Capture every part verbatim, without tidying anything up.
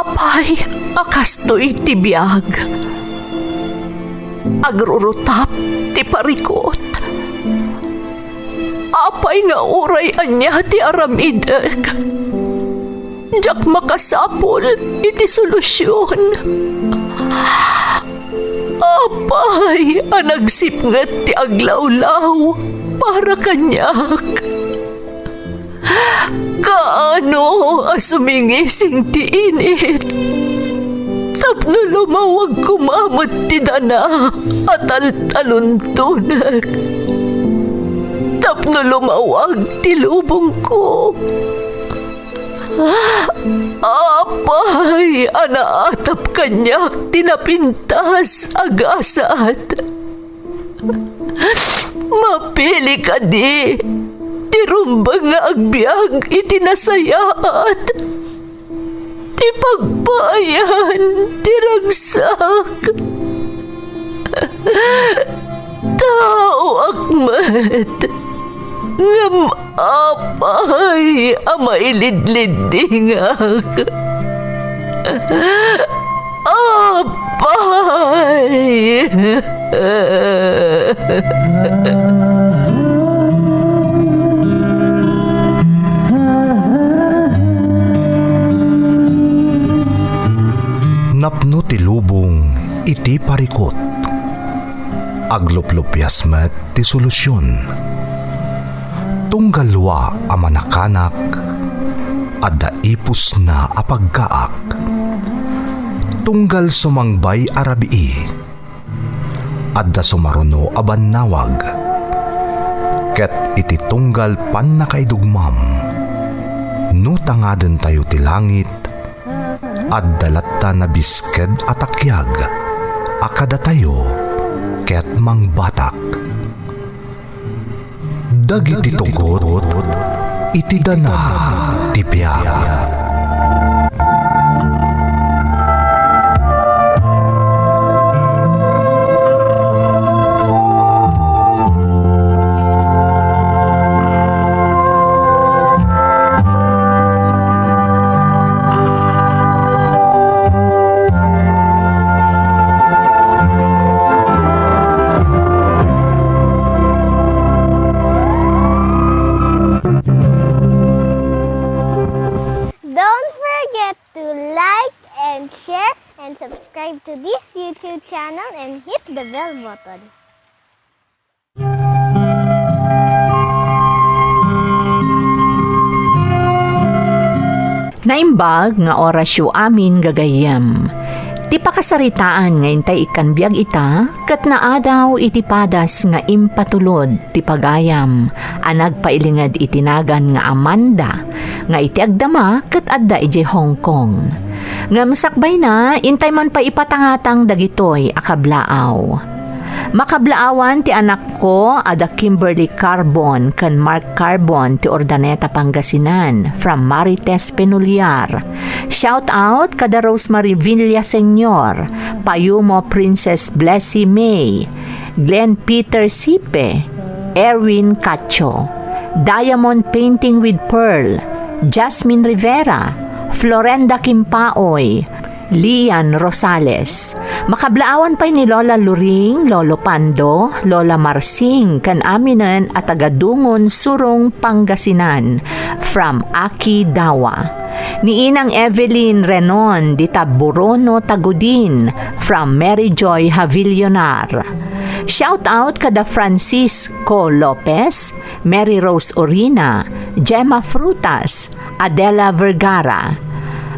Apay a kastoy ti biag? Agrurutap ti parikut. Apay nga uray ania ti aramidek, diak makasapul iti solusion. Apay a nagsipnget ti aglawlaw para kaniak? Kaano a sumingising ti init tapno lumawag koma met ti dana a taltaluntonek, tapno lumawag ti lubongko? Apay a naatap kaniak ti napintas a gasat? Mapili kadi ti rumbeng nga agbiag iti nasayaat, ti pagpaayan ti ragsak? Taoak met, ngem apay a mailidliddingak? Apay! Napno ti lubong iti parikut. Agluplupias met ti solusion. Tunggal lua a manakanak, adda ipusna a paggaak. Tunggal sumangbay a rabii, adda sumaruno a bannawag. Ket iti tunggal pannakaidugmam, no tangadentayo ti langit, adda latta nabisked a takiag a kadatayo ket mangbatak. Dagiti tugot iti dana ti biag. Don't forget to like and share and subscribe to this YouTube channel and hit the bell button. Naimbag nga orasyo amin gagayyem. Ti pakasaritaan nga intay ikkan biag ita, ket naadaw iti padas nga impatulod ti pagayam a nagpailinged iti nagan nga Amanda, nga iti agdama ket adda idiay Hong Kong. Ngem sakbayna, intay man pay ipatangatang dagitoy a kablaaw. Makablaawan ti anakko a da Kimberly Carbon ken Mark Carbon ti Urdaneta, Pangasinan, from Marites Penullar. Shout out kada Rosemary Villaseñor, Payumo Princess Blessy May, Glenn Peter Sipe, Erwin Cacho, Diamond Painting with Pearl, Jasmine Rivera, Florenda Kimpaoy, Lian Rosales. Makablaawan pay ni Lola Luring, Lolo Pando, Lola Marsing, ken aminen a taga Dungon, Surong, Pangasinan, from Aki Dawa. Ni Inang Evelyn Renon, dita Burono, Tagudin, from Mary Joy Havillonar. Shout out kada Francisco Lopez, Mary Rose Orina, Gemma Frutas, Adela Vergara.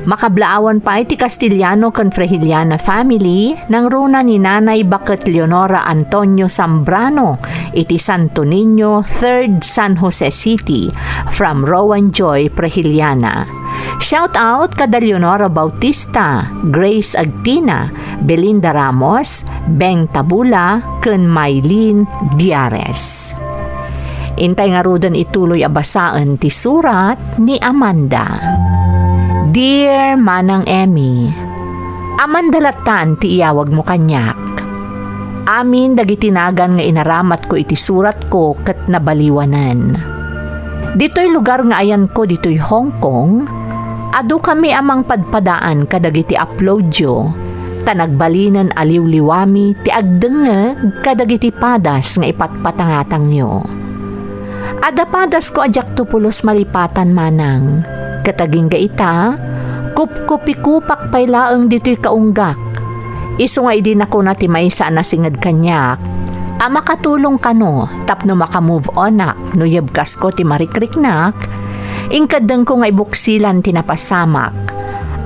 Makablaawan pay ti Castellano ken Frehiliana family, nangruna ni Nanay Baket Leonora Antonio Zambrano iti Santo Niño, Third San Jose City, from Rowan Joy Frehiliana. Shout out kada Leonora Bautista, Grace Agtina, Belinda Ramos, Beng Tabula, ken Mylene Diares. Intay ngaruden ituloy a basaen ti surat ni Amanda. Dear Manang Emmy, Amanda lattan ti iyawagmo kaniak. Amin dagiti nagan nga inaramatko iti suratko ket nabaliwanen. Ditoy lugar nga ayanko ditoy Hong Kong, Adukami a mangpadpadaan kadagiti uploadyo, ta nagbalinen a liwliwami ti agdengngeg kadagiti padas nga ipatpatangatangyo. Adda padasko a diakto pulos malipatan, manang, ket agingga ita, kupkupikupak pay laeng ditoy kaunggak. Isu nga idi nakuna ti maysa a nasinged kaniak a makatulong kano tapno maka-move onak no yebkasko ti marikriknak, inkeddengko nga ibuksilan ti napasamak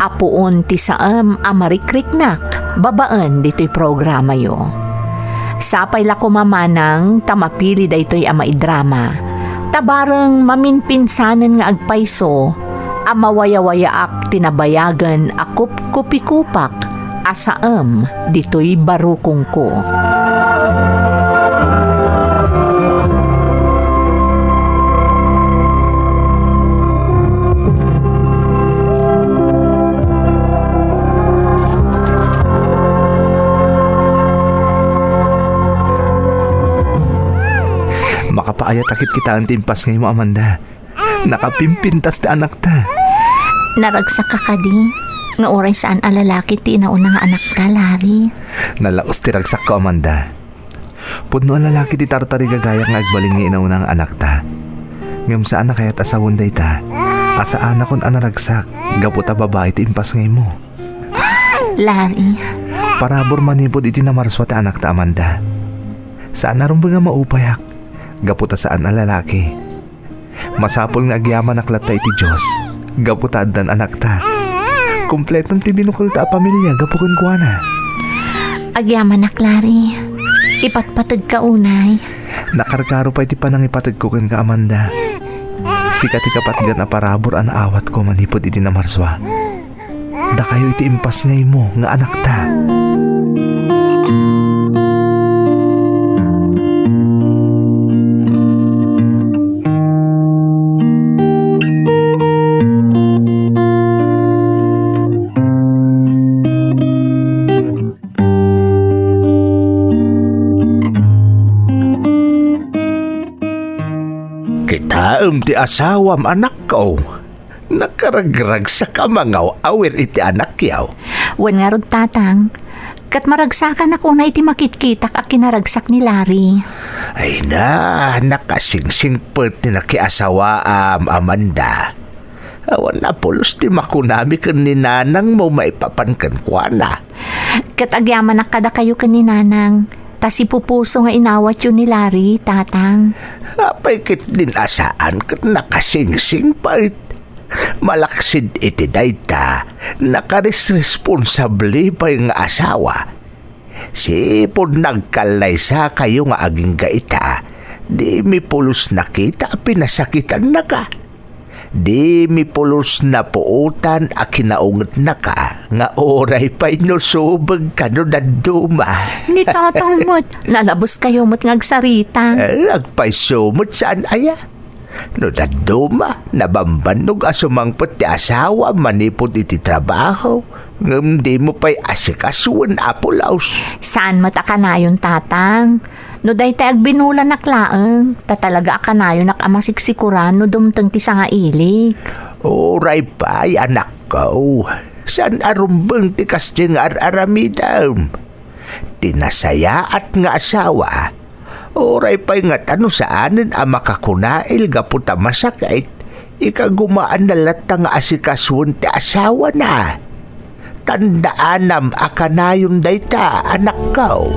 a puon ti saem a marikriknak babaen ditoy programayo. Sapay la koma, manang, ta mapili daytoy a maidrama, ta bareng maminpinsanen nga agpayso a mawayawayaak ti nabayagen a kupkupikupak a saem ditoy barukongko. Makapaayat a kitkitaen ti impasngaymo, Amanda. Nakapimpintas ti anakta. Naragsakka kadi nga uray saan a lalaki ti inauna nga anakta, Larry? Nalaus ti ragsakko, Amanda. Pudno a lalaki ti tartarigagayak nga agbalin nga inauna nga anakta. Ngem saan a kayat a sawen dayta a saanakon a naragsak gapu ta babai ti impasngaymo. Larry. Parabur manipud iti namarsua ti anakta, Amanda. Saan a rumbeng a maupayak gapu ta saan a lalaki. Masapul nga agyamanak latta iti Dios gapu ta addan anakta. Kompleton ti binukelta a pamilia gapu kenkuana. Agyamanak, Larry. Ipatpategka unay. Nakarkaro pay ti panangipategko kenka, Amanda. Sika ti kapatgan a parabur a naawatko manipud iti namarsua. Dakayo iti impasngaymo nga anakta. Kitaem ti asawam, anakko. Nakaragragsak a mangaw-awir iti anakyo. Wen ngarud, Tatang, ket maragsakanak unay iti makitkitak a kinaragsak ni Larry. Ay na, nakasingsingpet ti nakiasawaam, Amanda. Awan a pulos ti makunami ken ni nanangmo maipapan kenkuana. Ket agyamanak kadakayo ken ni Nanang, ta sipupuso nga inawatyo ni Larry, Tatang. Apay ketdin a saan ket nakasingsingpet? Malaksid iti dayta, nakaresresponsable pay nga asawa. Sipud nagkallaysakayo nga agingga ita, dimi pulos nakita a pinasakitannaka. Dimi pulos napuotan a kinaungetnaka nga uray pay no subegka no dadduma. Ni Tatang met, nalabuskayo met nga agsarita. Eh, agpayso met saan aya? No dadduma, nabambannog a sumangpet ti asawa manipud iti trabaho, ngem dimo pay asikasuen a pulos. Saan met a kanayon, Tatang? No dayta agbinulanak laeng, ta talaga a kanayonak a masiksikuran no dumteng ti sangailik. Uray pay, anakko, saan a rumbeng ti kasdiay nga ar-aramidem. Ti nasayaat nga asawa, uray pay ngata no saanen a makakunail gapu ta masakit, ikagumaanna latta nga asikasuen ti asawana. Tandaanam a kanayon dayta, anakko.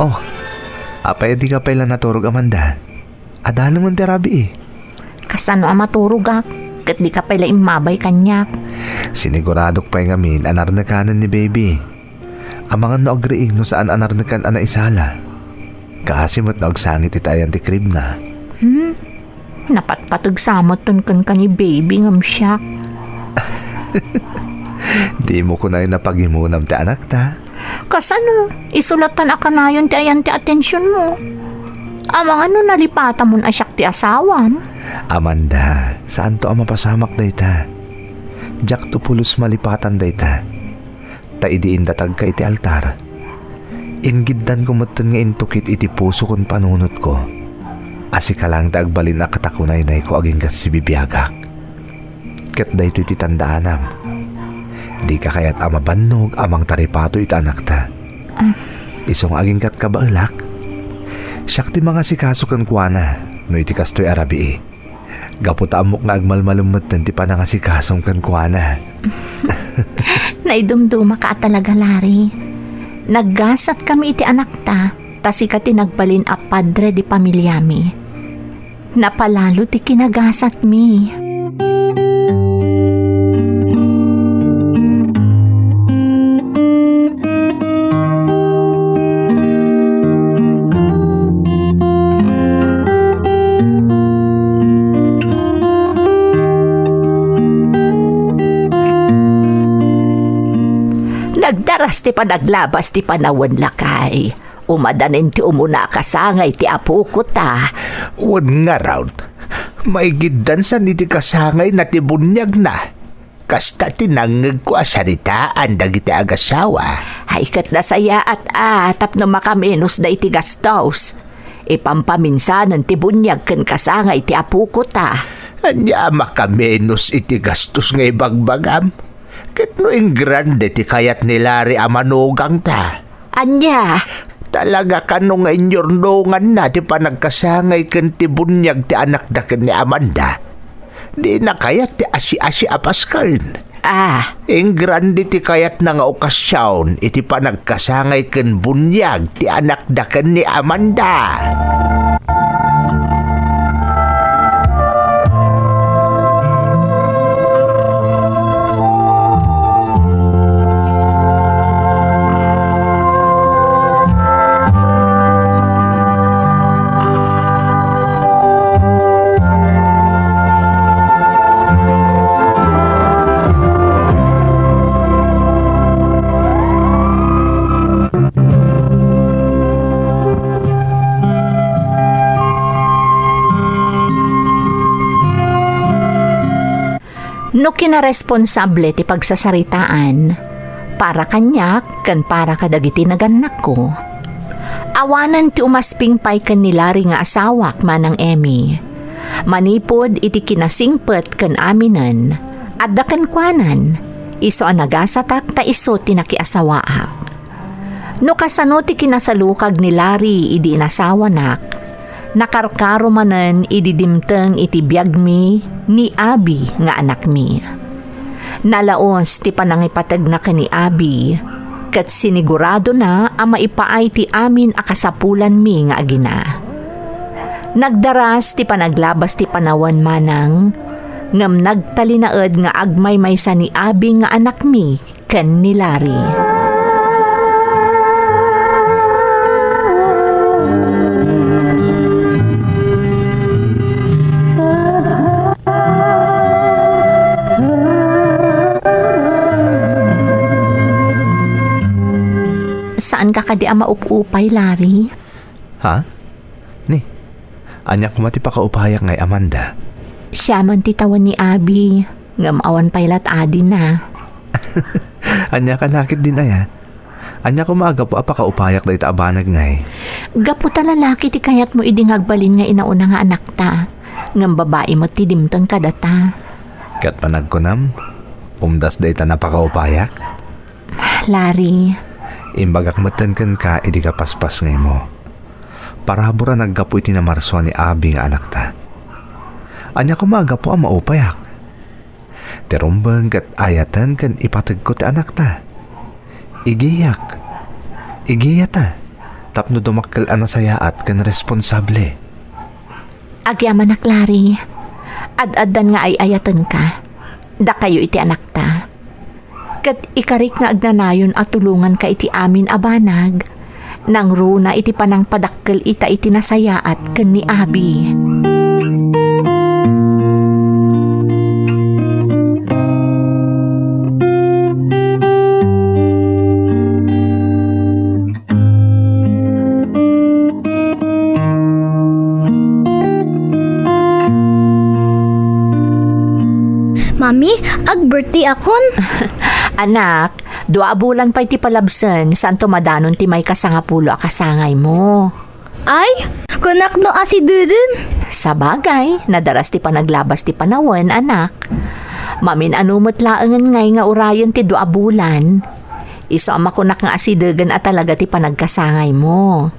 Oh, apay a dika pay la naturog, Amanda? Adalem ti rabii. Kasano a maturogak, ket dika pay la immabay kaniak? Siniguradok pay ngamin a narnekanen ni baby. Amangan no agriing no saan a narnekan a naisala. Kaasi met no agsangit iti ayan ti kribna. Hmm? Napatpateg sa met kenka ni baby ngem siak. Dimo kunayon a pagimunam ti anakta. Kasano? Isu latta a kanayon ti ayan ti atensionmo. Amangan no nalipatamon a siak ti asawam? Amanda, saanto a mapasamak dayta. Diakto pulos malipatan dayta. Ta idi indatagka iti altar, inggiddanko metten nga intukit iti puso ken panunotko a sika laeng ti agbalin a katakunaynayko agingga sibibiagak. Ket daytoy ti tandaanam: dika kayat a mabannog a mangtaripato iti anakta. Isu nga agingga't kabaelak, siak ti mangasikaso kenkuana no iti kastoy a rabii. Gapu ta ammok nga agmalmalem metten ti panangasikasom kenkuana. Naidumdumaka a talaga, Larry. Naggasatkami iti anakta, ta sika ti nagbalin a padre di pamiliami. Napalalo ti kinagasatmi. Nagdaras ti panaglabas ti panawen, lakay. Umadanen ti umuna a kasangay ti apoko ta. Wen ngarud, maigiddan san iti kasangayna ti buniagna. Kasta ti nangngegko a saritaan dagiti agasawa. Ay, ket nasayaat a tapno makamenos da iti gastos. Ipampaminsanen ti buniag ken kasangay ti apoko ta. Ania a makamenos iti gastos nga ibagbagam? Ket no ingrande ti kayat ni Larry a manugangta? Ania? Talaga kano nga inyurnonganna ti panagkasangay ken ti buniag ti anakda ken ni Amanda? Dina kayat ti asi-asi a pasken. Ah. Ingrande ti kayatna nga okasion iti panagkasangay ken buniag ti anakda ken ni Amanda. No kinaresponsable ti pagsasaritaan, para kaniak ken para kadagiti nagannakko, awanen ti umasping pay ken ni Larry nga asawak, Manang Emmy. Manipud iti kinasingpet ken aminen, adda kenkuanan, isu a nagasatak ta isu ti nakiasawaak. No kasano ti kinasalukag ni Larry idi inasawanak, nakarkaro manen idi dimteng iti biagmi ni Abi nga anakmi. Nalaos ti panangipategna ken ni Abi, ket siniguradona a maipaay ti amin a kasapulanmi nga agina. Nagdaras ti panaglabas ti panawen, Manang, ngem nagtalinaed nga agmaymaysa ni Abi nga anakmi ken ni Larry. Saanka kadi a maup-upay, Larry? Ha? Ni, ania koma ti pakaupayak ngay, Amanda? Siaman ti tawen ni Abi, ngem awan pay lat adina. Ania ka lakit din aya? Ania koma a gapu a pakaupayak dayta a banag ngay? Gapu ta lalaki ti kayatmo idi nga agbalin nga inauna nga anakta, ngem babai met ti dimteng kadata. Ket panagkunam, umdas dayta napakaupayak? Larry. Imbagak metten kenka idi kapaspasngaymo. Parabur a naggapu iti namarsua ni Abi nga anakta. Ania koma a gapu a maupayak? Ti rumbeng ket ayaten ken ipategko ti anakta. Igiyak. Igiyata. Tapno dumakkel a nasayaat ken responsable. Agyamanak, Larry. Ad-addan nga ay-ayatenka. Dakayo iti anakta. Ket ikarik nga agnanayon a tulonganka iti amin a banag, nangruna iti panangpadakkel ita iti nasayaat ken ni Abi. Mi, ag-birthday akon. Anak, dua a bulan pay ti palabsen, saanto madanon ti maikasangapulo a kasangaymo. Ay, kunak no asidegen. Sabagay, nadaras ti panaglabas ti panawen, anak. Mamin-ano met laengen ngay nga urayen ti dua a bulan. Isu a makunak nga asidegen a talaga ti panagkasangaymo.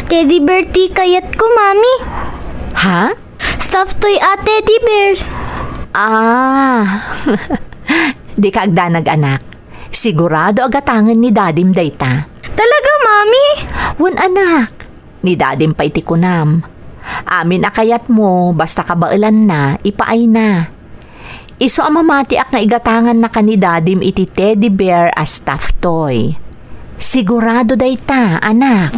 Teddy bear ti kayatko, Mami. Ha? Stuffed toy a teddy bear. Ah. Dika agdanag, anak. Sigurado a gatangen ni Dadim dayta. Talaga, Mami? Wen, anak. Ni Dadim pay ti kunam. Amin a kayatmo, basta kabaelanna, ipaayna. Isu a mamatiak nga igatangannaka ni Dadim iti teddy bear a stuffed toy. Sigurado dayta, anak.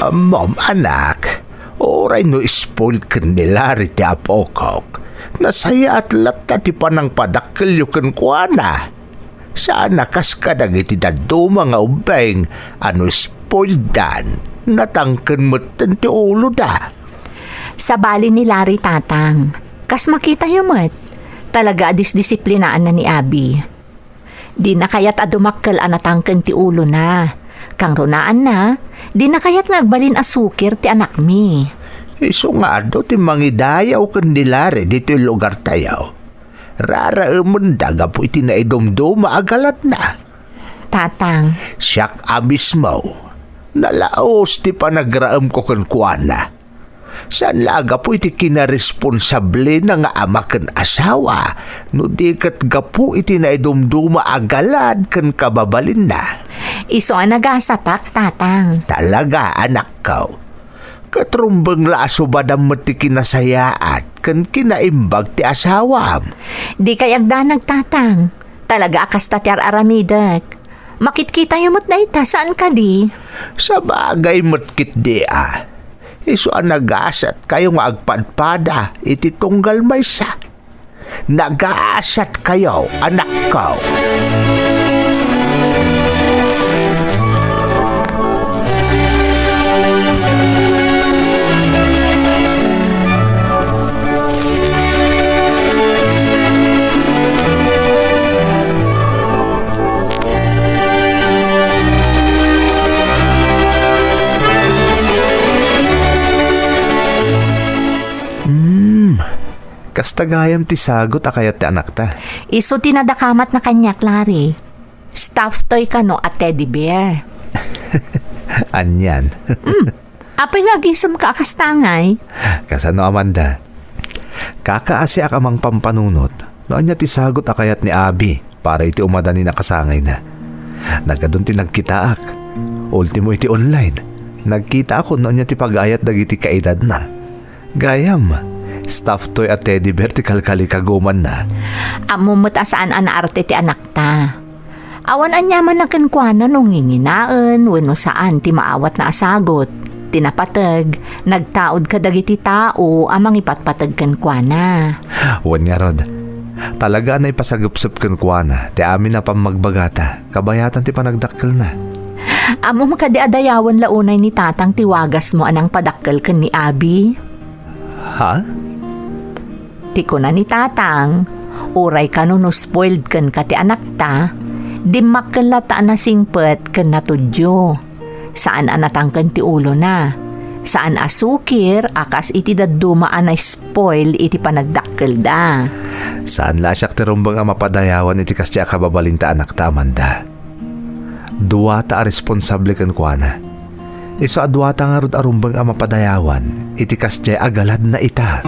Ammom, anak, uray no spoiled ken ni Larry ti apokok, nasayaat latta ti panangpadakkelyo kenkuana. Saan a kas kadagiti dadduma nga ubbing a no spoileddan, natangken metten ti uloda. Sabali ni Larry, Tatang. Kas makitayo met, talaga a disdisiplinaanna ni Abi. Dina kayat a dumakkel a natangken ti ulona. Kangrunaanna, dina kayat nga agbalin a sukir ti anakmi. Isu nga adu ti mangidayaw ken ni Larry ditoy lugartayo. Raraemenda gapu iti naidumduma a galadna. Tatang. Siak a mismo. Nalaos ti panagraemko kenkuana. Saan la a gapu iti kinaresponsablena nga ama ken asawa, no di ket gapu iti naidumduma a galad ken kababalinna. Isu a nagasatak, Tatang. Talaga, anakko. Ket rumbeng la a subadam met ti kinasayaat ken kinaimbag ti asawam. Dikay agdanag, Tatang. Talaga a kasta ti ar-aramidek. Makitkitayo met dayta, saan kadi? Sabagay met ketdi a. Isu a nagasatkayo nga agpadpada iti tunggal maysa. Nagasatkayo, anakko. Hmm, kasta gayam ti sagut a kayat ti anakta. Isu ti nadakamatna kaniak, Larry. Stuffed toy kano a teddy bear? Anian. Hmm. Apay nga agisemka a kasta ngay? Kasano, Amanda? Kakaasiak a mangpampanunot no ania ti sagut a kayat ni Abi para iti umadanin a kasangayna. Nagadun ti nagkitaak. Ultimo iti online, nagkitaak no ania ti pag-ayat dagiti kaedadna. Gayam, stuffed toy a teddy bear ti kalkalikagumanna. Ammom met a saan a naarte ti anakta. Awan aniamanna kenkuana no nginginaen wenno saan ti maawatna a sagut. Ti napateg, nagtaud kadagiti tao a mangipatpateg kenkuana. Wen ngarud, talaga a naipasagepsep kenkuana ti amin a pammagbagata kabayatan ti panagdakkelna. Ammom kadi a dayawen la unay ni Tatang ti wagasmo a nangpadakkel ken ni Abi? Ha? Ti kuna ni Tatang, uray kano no spoiled kenka ti anakta, dimmakkel latta a nasingpet ken natudyo. Saan a natangken ti ulona. Saan a sukir a kas iti dadduma a na-spoil iti panagdakkelda. Saan la a siak ti rumbeng a mapadayawan iti kasdiay a kababalinta, anakta, Amanda. Duata a responsable kenkuana. Isu a duata ngarud a rumbeng a mapadayawan iti kasdiay a galadna ita.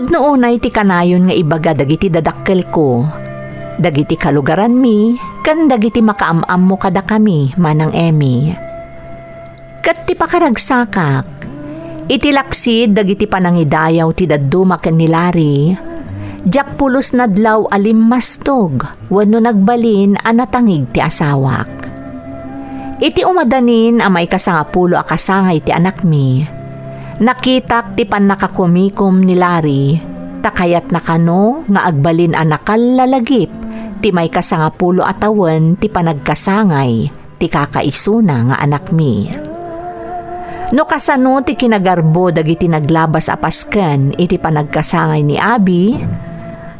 No unay ti kanayon nga ibaga dagiti dadakkelko, dagiti kalugaranmi, ken dagiti makaam-ammo kadakami, Manang Emmy. Ket ti pakaragsakak, iti laksid dagiti panangidayaw ti dadduma ken ni Larry, diak pulos nadlaw a limmastog wenno nagbalin a natangig ti asawak. Iti umadanin a maikasangapulo a kasangay ti anakmi, nakitak ti pannakakumikom ni Larry, ta kayatna kano nga agbalin a nakallalagip ti maikasangapulo a tawen ti panagkasangay ti kakaisuna nga anakmi. No kasano ti kinagarbo dagiti naglabas a pasken iti panagkasangay ni Abi,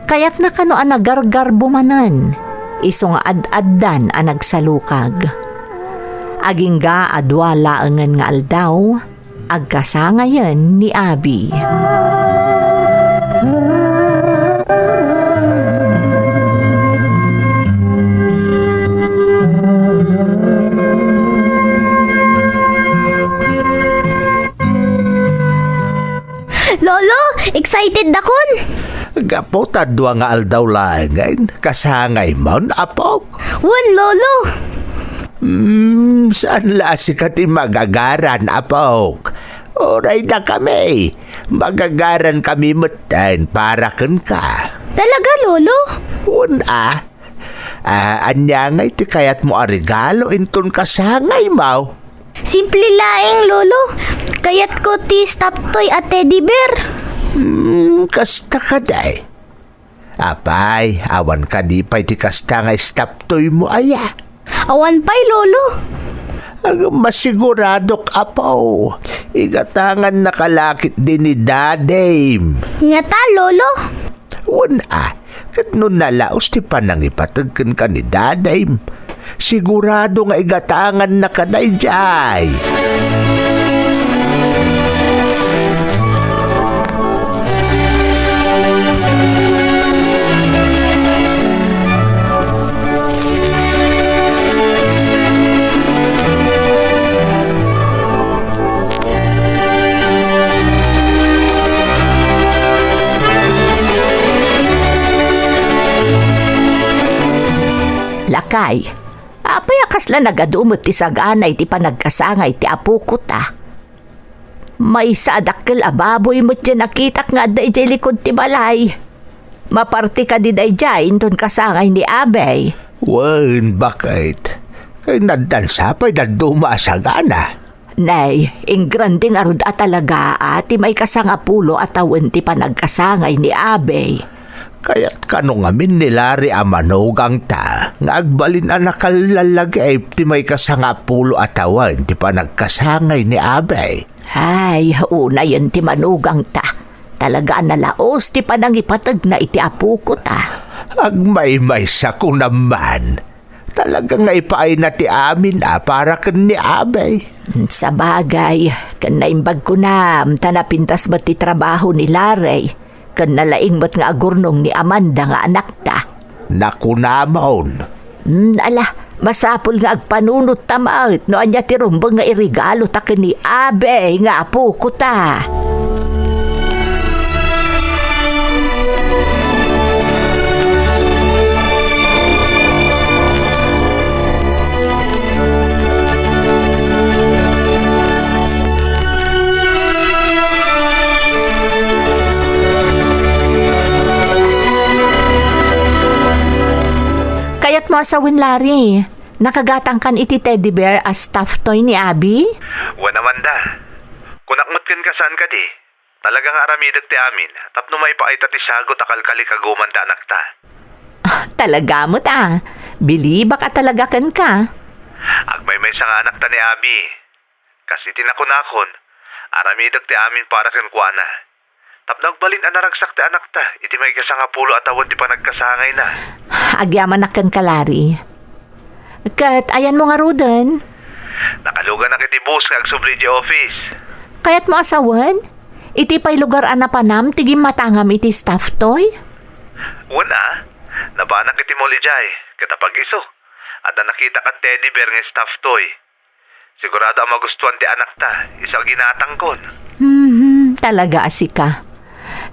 kayatna kano a nagargarbo manen, isu nga ad-addan a nagsalukag. Agingga a dua laengen nga aldaw, agkasangayen ni Abi. Lolo, excited dakon! Gapu ta dua nga aldaw laengen, kasangaymon, apok? Wen, Lolo! Hmm, saan la a sika ti magagaran, apok? Uray dakami, magagaran kami metten para kenka. Talaga, Lolo? Wen a. Ah, ania ngay ti kayatmo a regalo inton kasangaymo? Simple laeng, Lolo. Kayatko ti stop toy a teddy bear. Hmm, kasta kadi. Apay, awan kadi pay ti kasta nga stop toymo aya? Awan pay, Lolo. Agin masiguradok, apo. Igatangannaka la ketdi ni Dadim. Ngata, Lolo? Wen a, ket no nalaos ti panangipateg kenka ni Dadim, sigurado nga igatangannaka daydiay. Lakay, apay a kasla nagadu met ti sagana iti panagkasangay ti apokota? Maysa a dakkel a baboy met ti nakitak nga adda idiay likud ti balay. Maparti kadi daydiay inton kasangay ni Abey? Wen, baket. Kay naddansa pay dadduma a sagana. Nay, ingrande ngarud a talaga a ti maikasangapulo a tawen ti panagkasangay ni Abey. Kayat kano ngamin ni Larry a manugangta nga agbalin a nakallalagip ti maikasangapulo a tawen ti panagkasangay ni Abey. Ay, unayen ti manugangta. Talaga a nalaos ti panangipategna iti apokota. Agmaymaysa kunam man. Talaga nga ipaayna ti amin a para ken ni Abey. Sabagay, ken naimbag kunam ta napintas met ti trabaho ni Larry, ken nalaing met nga agurnong ni Amanda nga anakta. Nakunamon. Hmm, ala, masapul nga agpanunotta met no ania ti rumbeng nga iregalota ken ni Abey nga apokota. Kayatmo a sawen, Larry? Nakagatangkan iti teddy bear a stuffed toy ni Abi? Wen, Amanda. Kunak met kenka, saan kadi? Talaga nga aramidek ti amin tapno maipaayta ti sagut a kalkalikaguman ti anakta. Ah, talaga met a. Bilibak a talaga kenka. Agmaymaysa nga anakta ni Abi. Kas iti nakunakon, aramidek ti amin para kenkuana. Tapno agbalin a naragsak ti anakta iti maikasangapulo a tawen ti panagkasangayna. Agyamanak kenka, Larry. Ket ayanmo ngaruden? Nakaluganak iti bus nga agsubli idiay office. Kayatmo a sawen? Iti pay lugar a napanam ti gimmatangam iti stuffed toy? Wen a, napanak iti mall idiay, ket apag-isu, adda nakitak a teddy bear nga stuffed toy. Sigurado a magustuan ti anakta, isu a ginatangkon. Mhm, talaga a sika.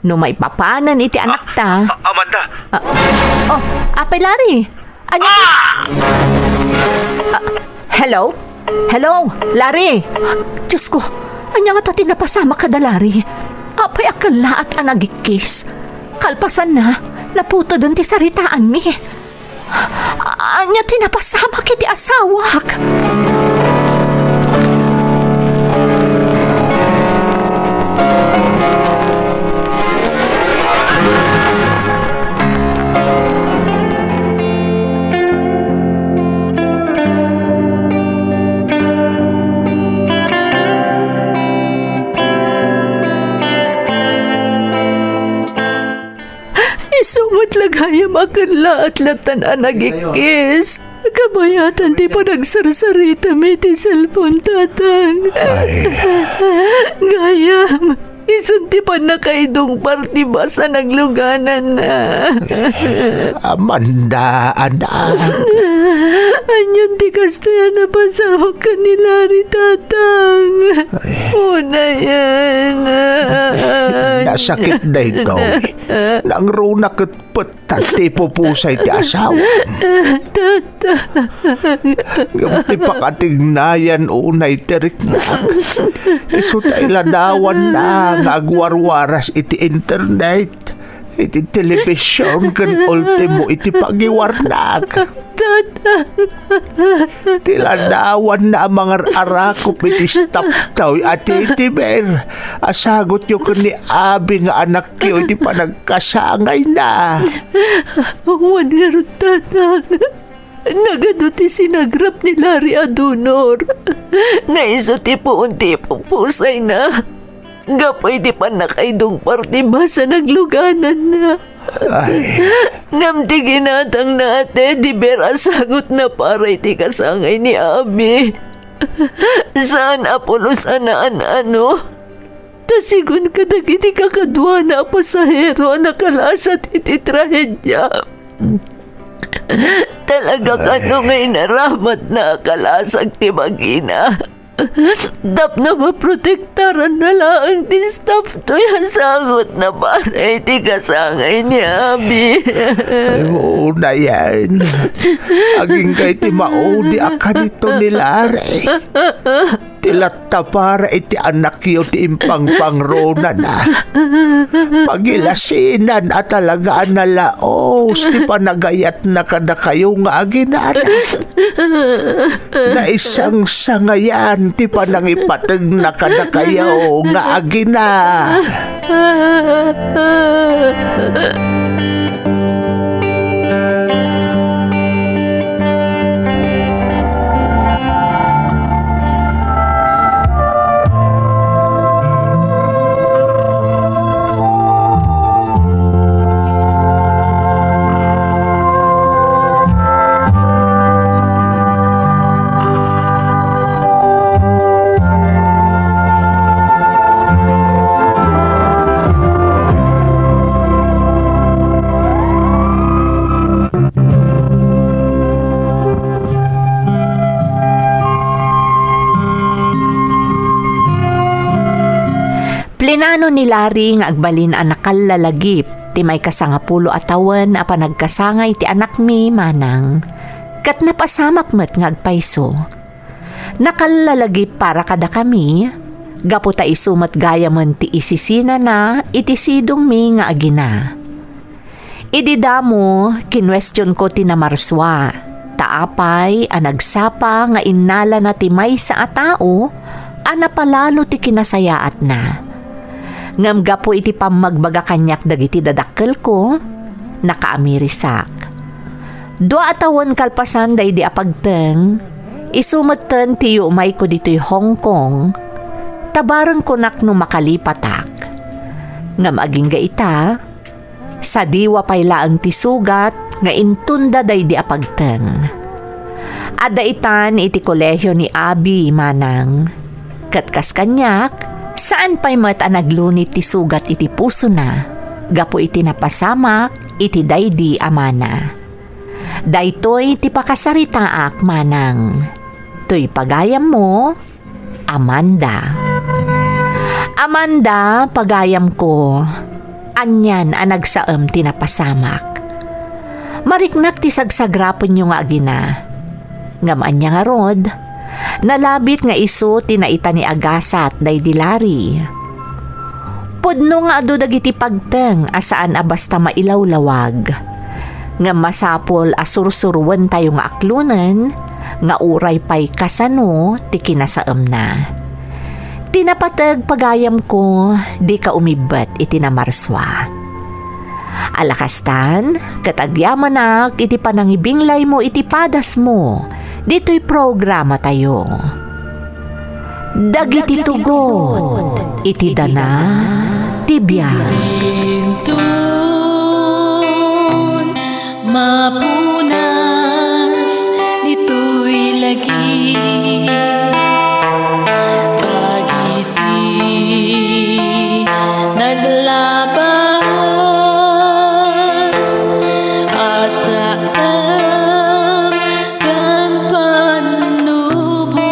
No maipapanen iti anakta. A-, Amanda! Ah, oh, Apay Larry! Ania? Ah! Ah, hello? Hello, Larry! Diyos ko, ania ngata ti napasamak kada, Larry? Apay a kellaat a nagikkis? Kalpasanna, naputeden ti saritaanmi. Ania ti napasamak iti asawak? Isu met la gayam a kellaat lattan a nagikkis. Kabayatan ti panagsarsaritam iti cellphone, Tatang. Ay. Gayam, isun ti pannakaidungpar ti bus a naglugananna. Amanda, anak. Anian ti kastoy a napasamak ken ni Larry, Tatang? Ay. Unayen. Nasakit daytoy. Nangruna ket pettas ti ipupusay ti asawam. Tatang. Ngem ti pakatignayan unay ti riknak, isu ta iladawanna nga agwarwaras iti internet, iti telebision, ken ultimo iti pagiwarnak. Tatang. Ti ladawanna a mangar-arakop iti stop toy a teddy bear a sagutyo ken ni Abi nga anakyo iti panagkasangayna. Wen ngarud, Tatang, nagadu ti sinagrap ni Larry a donor nga isu ti puon ti ipupusayna. Gapu iti pannakaidungpar ti bus a naglugananna. Ay. Ngem ti ginatangna a teddy bear a sagutna para iti kasangay ni Abi, saan a pulos a naan-ano. Ta sigun kadagiti kakaduana a pasahero a nakalasat iti trahedia, talaga kano nga inaramatna a kalasag ti bagina. Tapno maprotektaranna laeng ti staff toy a sagutna para iti kasangay ni Abi. Ay, unayen. Agingga iti maudi a kanito ni Larry. Ti latta para iti anakyo ti impangpangronana. Pagilasinan a talaga a nalaos ti panagayatna kadakayo nga aginana. Naisangsangayan ti panangipategna kadakayo nga agina. Plinano ni Larry nga agbalin a nakallalagip ti maikasangapulo a tawen a panagkasangay ti anakmi, manang, ket napasamak met nga agpayso. Nakallalagip para kadakami, gapu ta isu met gayamen ti isisinana iti sidongmi nga agina. Idi damo, kinuestionko ti namarsua, ta apay a nagsapa nga innalana ti maysa a tao a napalalo ti kinasayaatna. Ngem gapu iti pammagbaga kaniak dagiti dadakkelko, nakaamirisak. Dua a tawen kalpasan daydi a pagteng, isu metten ti yumayko ditoy Hong Kong, ta barengkonak no makalipatak. Ngem agingga ita, sadiwa pay laeng ti sugat nga intunda daydi a pagteng. Adda itan iti kolehio ni Abi, manang. Ket kas kaniak, saan pay met a naglunit ti sugat iti pusona gapu iti napasamak iti daydi a mana. Daytoy ti pakasaritaak, manang. Toy pagayammo, Amanda. Amanda, pagayamko. Anian a nagsaem ti napasamak. Mariknak ti sagsagrapenyo nga agina. Ngem ania ngarud, nalabit nga isu ti naita ni agasat daydi Larry. Pudno nga adu dagiti pagteng a saan a basta mailawlawag. Ngem masapul a sursuruentayo nga aklonen nga uray pay kasano ti kinasaemna. Ti napateg, pagayamko, dika umibbet iti namarsua. Alakastan, ket agyamanak iti panangibinglaymo iti padasmo ditoy programatayo. Dagiti tugot iti dana ti biag. Inton mapunas ditoy lagi, dagiti naglabas a saan ken pannubo.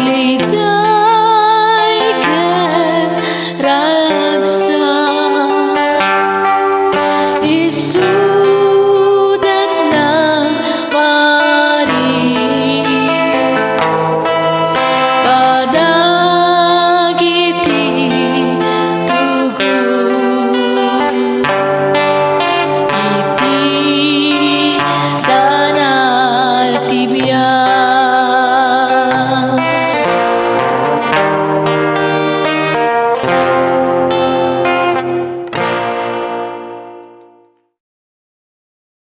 Lida